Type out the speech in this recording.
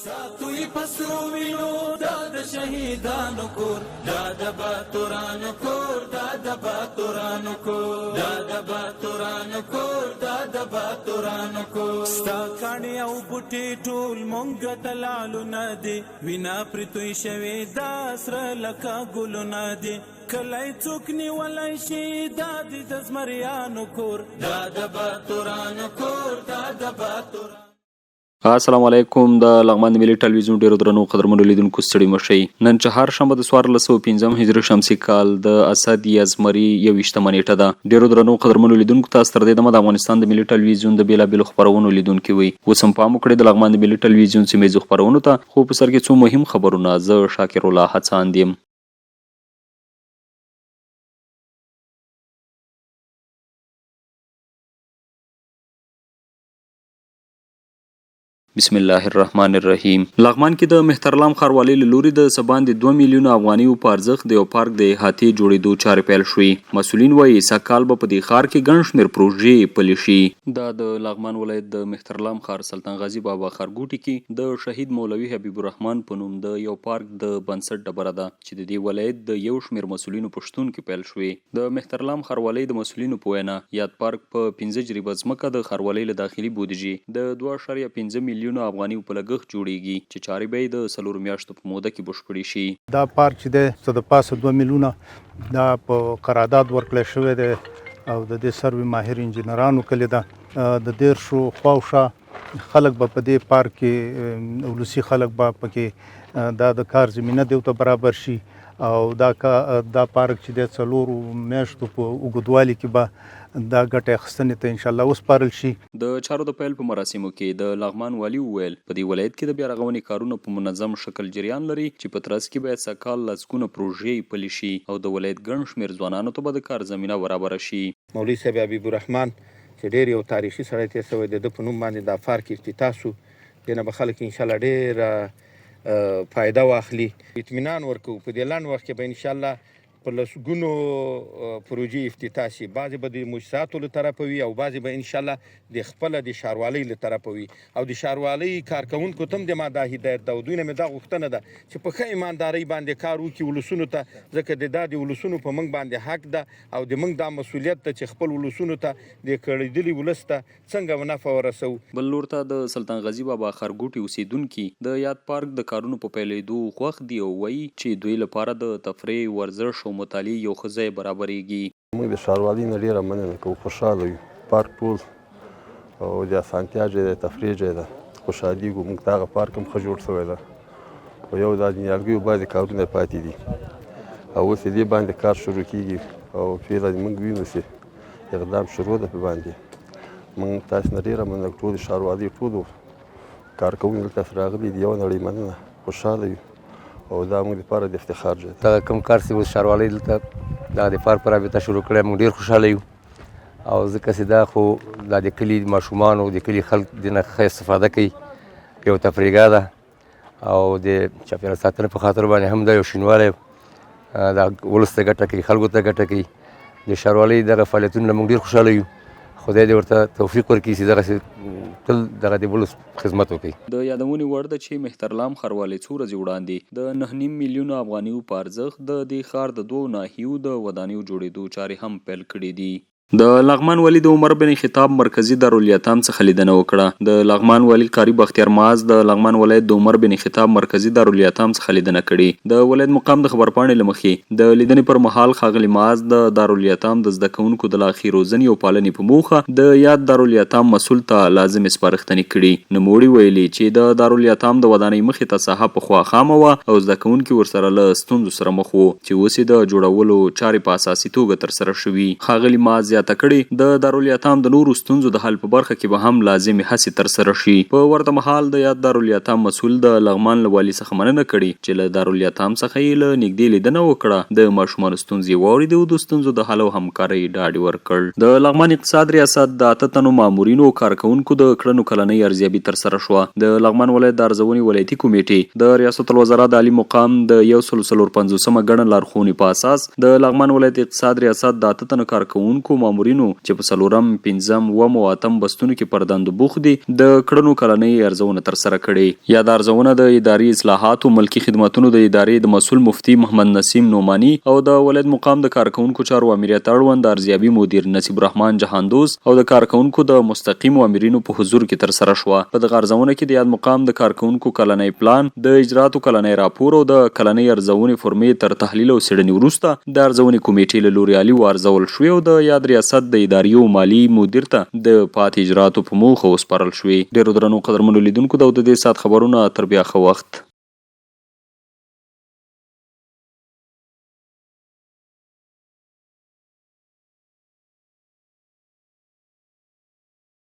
ساتو یې په سرو وینو دا د شهیدانو کور، دا د باتورانو کور، دا د باتورانو کور، دا د باتورانو کور، دا د باتورانو کور. ستا کاڼي او بوټي ټول مونږ ته لعلونه دي، وینا پرې توی شوې دا سره لکه ګلونه دي. کلی څوک نیولی شي دا دي د زمریانو کور، دا د باتورانو کور، دا د باتورانو. السلام علیکم، د لغمان د ملي ټلویزیون ډیرو درنو قدرمنو لیدونکو، ستړي مه شئ. نن چهارشنبه د 1405 هجري شمسي کال د اسد یا زمري 21مه نیټه ده. ډیرو درنو قدرمنو لیدونکو، تاسو تر دې دمه د افغانستان د ملي ټلویزیون د بیلابیلو خپرونو لیدونکي وئ. اوس هم پام وکړئ د لغمان د ملي ټلویزیون سیمه ییزو خپرونو ته، خو په سر کې څو مهم خبرونه. زه شاکر الله هڅاند یم. بسم الله الرحمن الرحیم. لغمان کې د مهترلام ښاروالۍ له لوري د څه باندې 2 میلیونه افغانیو په ارزښت د یو پارک د احاطې جوړېدو چارې پیل شوې. مسؤلین وایي سږ کال به په دې ښار کې ګڼ شمېر پروژې پلې شي. دا د لغمان ولایت د مهترلام ښار سلطان غازي بابا ښارګوټي کې د شهید مولوي حبیب الرحمن په نوم د یو پارک د بنسټ ډبره ده چې د دې ولایت د یو شمېر مسؤلینو په شتون کې پیل شوې. د مهترلام ښاروالۍ د مسؤلینو په وینا، یاد پارک په 5 جریبه ځمکه د ښاروالۍ له داخلي بودجې د 2.5 میلیونه افغانیو په لګښت جوړېږي چې چارې به یې د 4 میاشتو په موده کې بشپړې شي. دا پارک چې دی څه د پاسه 2 میلیونه دا په قرارداد ورکړی شوی دی او د دې سروې ماهر انجینرانو کړې ده. د 30 خواوشا خلک به په دې پارک کې، ولسي خلک به پکې دا د کار زمینه دیو ته برابر شي او دا پارک چې دی 4 میاشتو په اوږدوالي کې به دا ګټې اخیستنې ته انشاءالله وسپارل شي. د چارو د پیل په مراسمو کې د لغمان والي وویل، په دې ولایت کې د بیارغونې کارونه په منظم شکل جریان لري چې په ترڅ کې به سږ کال لسګونه پروژې پلې شي او د ولایت ګڼ شمېر ځوانانو ته به د کار زمینه برابره شي. مولوي صاحب حبیب الرحمن چې ډېر یو تاریخي سړی تېر شوی دی، د ده په نوم باندې دا پارک افتتاح شو. دې نه به خلک انشاءالله ډېره فایده واخلي. اطمینان ورکوو په دې لنډ وخت کې به انشاءالله په لسګونو پروژې افتتاح شي. بعضې به د موسساتو له طرفه وي او بعضې به انشاءالله د خپله د ښاروالۍ له طرفه وي. او د ښاروالۍ کارکوونکو ته هم د ما دا هدایت ده او دوی نه مې دا غوښتنه ده چې په ښه ایماندارۍ باندې کار وکړي ولسونو ته، ځکه د دا د ولسونو په موږ باندې حق ده او د موږ دا مسولیت ده چې خپل ولسونو ته، د کړېدلي ولس ته څنګه نفع ورسوو. بل لور ته د سلطان غازي بابا ښارګوټي اوسېدونکي د یاد پارک د کارونو په پیلېدو خوښ دي او وایي چې دوی لپاره د تفریح، ورزش او مطالعې یو ښه ځای برابرېږي. موږ د ښاروالۍ نه ډېره مننه کوو، خوشحاله یو. پارک ټول او د اسانتیا ځای دی، تفریح ځای ده، خوشحالېږو. موږ ته هغه پارک هم ښه جوړ شوی ده، خو یو دا د نیالګیو بعضې کارونه پاتې دي او اوس یې دې باندې کار شروع کېږي او فعلا موږ وینو چې اقدام شروع ده په باندې. موږ تاسو نه ډېره مننه، ټولو ښاروالۍ ټولو کارکوونکو دلته راغلي دي، یوه نړۍ مننه، خوشحاله یو او دا موږ دپاره د افتخار ځای دی. دغه کوم کار چې اوس ښاروالۍ دلته دغه د پارک په رابطه شروع کړی، موږ ډېر خوشحاله یو او ځکه چې دا خو دا د کلي ماشومانو، د کلي خلک دې نه ښه استفاده کوي، یو تفریحګاه ده او د چاپېریال ساتنې په خاطر باندې هم دا یو شینوالی دا ولس ته ګټه کوي، خلکو ته ګټه کوي. د ښاروالۍ دغه فعالیتونو له موږ ډېر خوشحاله یو. خدای دې ورته توفیق ورکړي چې دغسې تل دغه د ولس خدمت وکړي. د یادونې وړ ده چې مهترلام ښاروالۍ څو ورځې وړاندې د 9.5 میلیونه افغانیو په ارزښت د دې ښار د 2 ناحیو د ودانیو جوړېدو چارې هم پیل کړې دي. د لغمان والي د عمر بن خطاب مرکزي دارالیتام څخه لیدنه وکړه. د لغمان والي قاري بختیار معاذ د لغمان ولایت د عمر بن خطاب مرکزي دارالیتام څخه لیدنه کړې. د ولایت مقام د خبرپاڼې له مخې، د لیدنې پر مهال ښاغلي معاذ د دارالیتام د زده کوونکو د لا ښې روزنې او پالنې په موخه د یاد دارالیتام مسؤل ته لازمې سپارښتنې کړي. نوموړي ویلي، چې د دارالیتام د ودانۍ مخې ته ساحه پخوا خامه وه او زده کوونکي ورسره له ستونزو سره مخ وو، چې اوس یې د جوړولو چارې په اساسي توګه ترسره شوي. ښاغلي معاذ زیاته کړې، د دارالیتام د نورو ستونزو د حل په برخه کې به هم لازمې هڅې ترسره شي. په ورته مهال د یاد دارالیتام مسؤل د لغمان له والي څخه مننه کړې، چې له دارالیتام څخه یې له نږدې لیدنه وکړه، د ماشومانو ستونزې یې واورېدې او د ستونزو د حل او همکارۍ ډاډ یې ورکړ. د لغمان اقتصاد ریاست د 8 تنو مامورینو او کارکوونکو د کړنو کلنۍ ارزیابي ترسره شوه. د لغمان ولایت د ارزونې ولایتي کمېټې د ریاست الوزرا د عالي مقام د 154مه ګڼه لارښوونې په اساس د لغمان ولایت اقتصاد ریاست د 8 تنو کارکوونکو، مامورینو چې په څلورم، پنځم، اووم او اتم بستونو کې پر دندو بوخت دي، د کړنو کلنۍ ارزونه ترسره کړې. یاده ارزونه د اداري اصلاحاتو، ملکي خدمتونو د ادارې د مسؤل مفتي محمد نسیم نعماني او د ولایت مقام د کارکوونکو چارو آمریت اړوند د ارزیابي مدیر نصیب الرحمن جهاندوست او د کارکوونکو د مستقیمو آمرینو په حضور کې ترسره شوه. په دغه ارزونه کې د یاد مقام د کارکوونکو کلنی پلان، د اجرااتو کلنی راپور او د کلنۍ ارزونې فورمې تر تحلیل او څېړنې وروسته د ارزونې کمېټې له لوري عالي وارزول شوې او د یاد ریاست د اداري او مالي مدیر ته د پاتې اجرااتو په موخه وسپارل شوې. ډېرو درنو قدرمنو لیدونکو دا و د دې ساعت خبرونه، تر بیا ښه وخت.